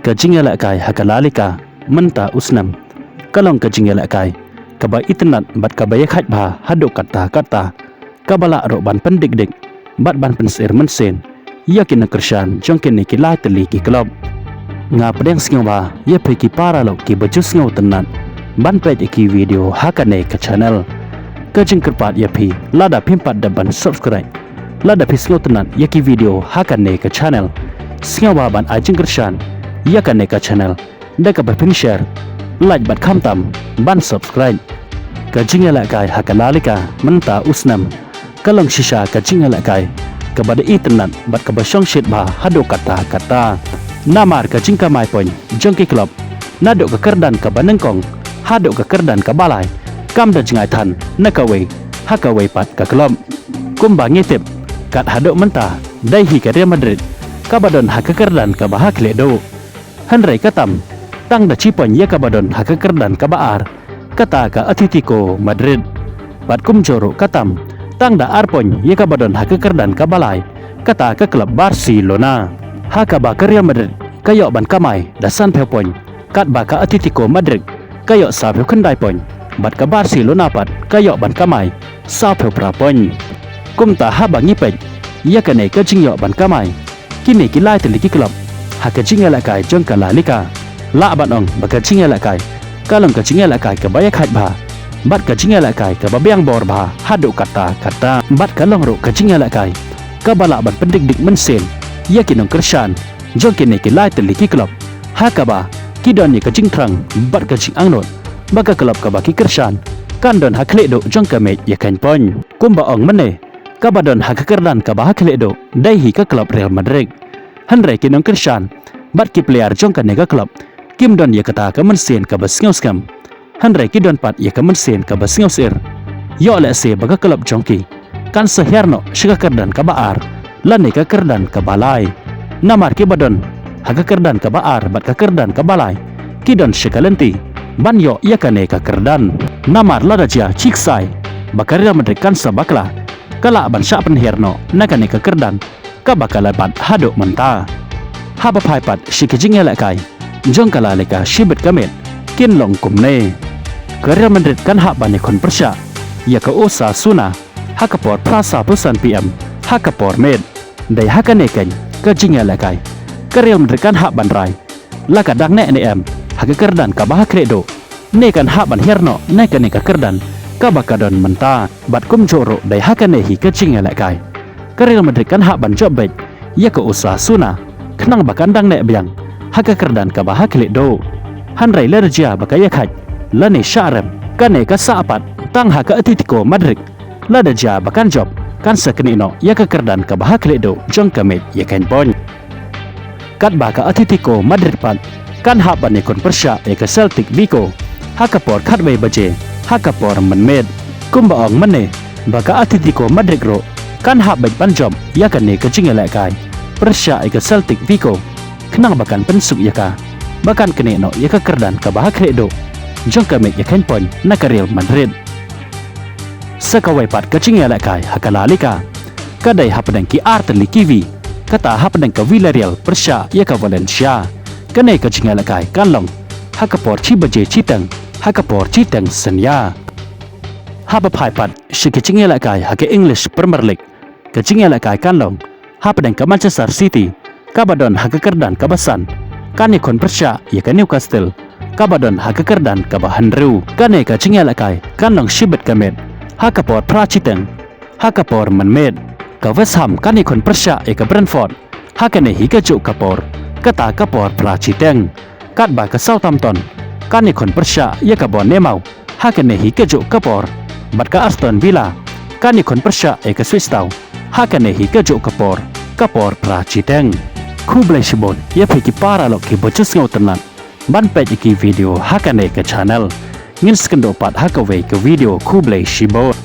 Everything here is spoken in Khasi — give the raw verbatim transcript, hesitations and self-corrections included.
Ka jingïalehkai ha ka La Liga mynta u snem ka long ka jingïalehkai kaba itynnad bad kaba ïakhaid bha haduh katta katta, kaba lah ruh ban pyndikdik bad ban pynsyier mynsiem ïa ki nongkyrshan jong kine ki lai tylli ki klub. Nga pdiang sngewbha ïa phi ki paralok kiba ju sngewtynnad ban peit ïa ki video ha kane ka channel. Ka jingkyrpad ïa phi, lada phim pat dep ban subscribe, lada phi sngewtynnad ïa ki video ha kane ka channel, sngewbha ban ai jingkyrshan ïa kane ka channel da kaba phin share, like bad khamtam ban subscribe. Ka jingïalehkai ha ka La Liga mynta u snem ka long shisha ka jingïalehkai kaba da itynnad bad kaba shongshit bha haduh katta katta. Namar ka jingkamai point jong ki klub naduh ka kyrdan kaba nyngkong haduh ka kyrdan kaba lai kam da jngai than na kawei ha kawei pat ka klub. Kumba ngi tip, kat haduh mynta dei hi ka Real Madrid kaba don ha ka kyrdan kaba ha khlieh duh. Hynrei katam tang da shi point ïa kaba don ha ka kyrdan kaba ar, kata ka Atletico Madrid. Bad kumjuh ruh katam tang da ar point ïa kaba don ha ka kyrdan kaba lai, kata ka klub Barcelona. Ha kaba ka Real Madrid ka ïoh ban kamai da sanphew point, katba ka Atletico Madrid ka ïoh sawphew khyndai point, bad ka Barcelona pat ka ïoh ban kamai sawphew phra point. Kumta haba ngi peit ïa kane ka jingïoh ban kamai kine ki lai tylli ki klub ha ka jingïalehkai jong ka La Liga, lah ban ong ba ka jingïalehkai ka long ka jingïalehkai kaba ïakhaid bha bad ka jingïalehkai kaba biang bor bha haduh katta katta. Bad ka long ruh ka jingïalehkai kaba lah ban pyndikdik mynsiem ïa ki nongkyrshan jong kine ki lai tylli ki klub, ha kaba ki don ïa ka jingthrang bad ka jingangnud ba ka klub kaba ki kyrshan kan don ha khlieh duh jong ka mej ïa ka point. Kumba ong mynne, kaba don ha ka kyrdan kaba ha khlieh duh dei hi ka klub Real Madrid. Hynrei ki nongkyrshan bad ki player jong kane ka klub kim don ïa kata ka mynsiem kaba sngewskhem, hynrei ki don pat ïa ka mynsiem kaba sngewsyier. Ïoh lehse ba ka klub jong ki kan sa hiar noh sha ka kyrdan kaba ar lane ka kyrdan kaba lai. Namar kiba don ha ka kyrdan kaba ar bad ka kyrdan kaba lai ki don sha ka lynti ban ïoh ïa kane ka kyrdan. Namar lada jia shi ksai ba ka Real Madrid kan sa bakla, ka lah ban shah pynhiar noh na kane ka kyrdan kaba ka la bat haduh mynta. Haba phai pat sha ki jingïalehkai jong ka La Liga shibit ka miet kin long kumne. Ka Real Madrid kan hap ban ïakhun pyrshah ïa ka Osasuna ha ka por phra sawphew san P M ha ka por miet. Dei ha kane keiñ ka jingïalehkai ka Real Madrid kan hap ban rai la ka dang neh ne em ha ka kyrdan kaba ha khlieh duh, ne kan hap ban hiar noh na kane ka kyrdan kaba ka don mynta. Bad kumjuh ruh dei ha kane hi ka jingïalehkai ka Real Madrid kan hap ban jop beit ïa ka Osasuna khnang ba kan dang neh biang ha ka kyrdan kaba ha khlieh duh. Hynrei lada jia ba ka ïakhaid lane shah rem, kane ka sah pat tang ha ka Atletico Madrid. Lada jia ba kan jop, kan sa knieh noh ïa ka kyrdan kaba ha khlieh duh jong ka mej ïa ka point. Katba ka Atletico Madrid pat kan hap ban ïakhun pyrshah ïa ka Celtic Vigo ha ka por khatwei baje ha ka por mynmiet. Kumba ong mynne ba ka Atletico Madrid ruh kan hap beit ban jop ïa kane ka jingïalehkai pyrshah ïa ka Celtic Vigo khnang ba kan pynsuk ïa ka ba kan knieh noh ïa ka kyrdan kaba ha khlieh duh jong ka mej ïa ka point na ka Real Madrid. Sa kawei pat ka jingïalehkai ha ka La Liga ka dei hapdeng ki ar tylli ki wi, kata hapdeng ka Villarreal pyrshah ïa ka Valencia. Kane ka jingïalehkai kan long ha ka por shi baje shiteng ha ka por shiteng synñia. Haba phai pat sha ki jingïalehkai ha ka English Premier League, ka jingïalehkai kan long hapdeng ka Manchester City kaba don ha ka kyrdan kaba san, kan ïakhun pyrshah ïa ka Newcastle kaba don ha ka kyrdan kaba hynriew. Kane ka jingïalehkai kan long shibit ka miet ha ka por phra shiteng ha ka por mynmiet. Ka West Ham kan ïakhun pyrshah ïa ka Brentford ha kane hi kajuh ka por, kata ka por phra shiteng. Katba ka Southampton kan ïakhun pyrshah ïa ka Bournemouth ha kane hi kajuh ka por, bad ka Aston Villa kan ïakhun pyrshah ïa ka Ipswich Town ha kane hi kajuh ka por, ka por phra shiteng. Khublei shibun ïa phi ki paralok kiba ju sngewtynnad ban peit ïa ki video ha kane ka channel. Ngin sa ïakynduh pat ha kawei ka video, khublei shibun.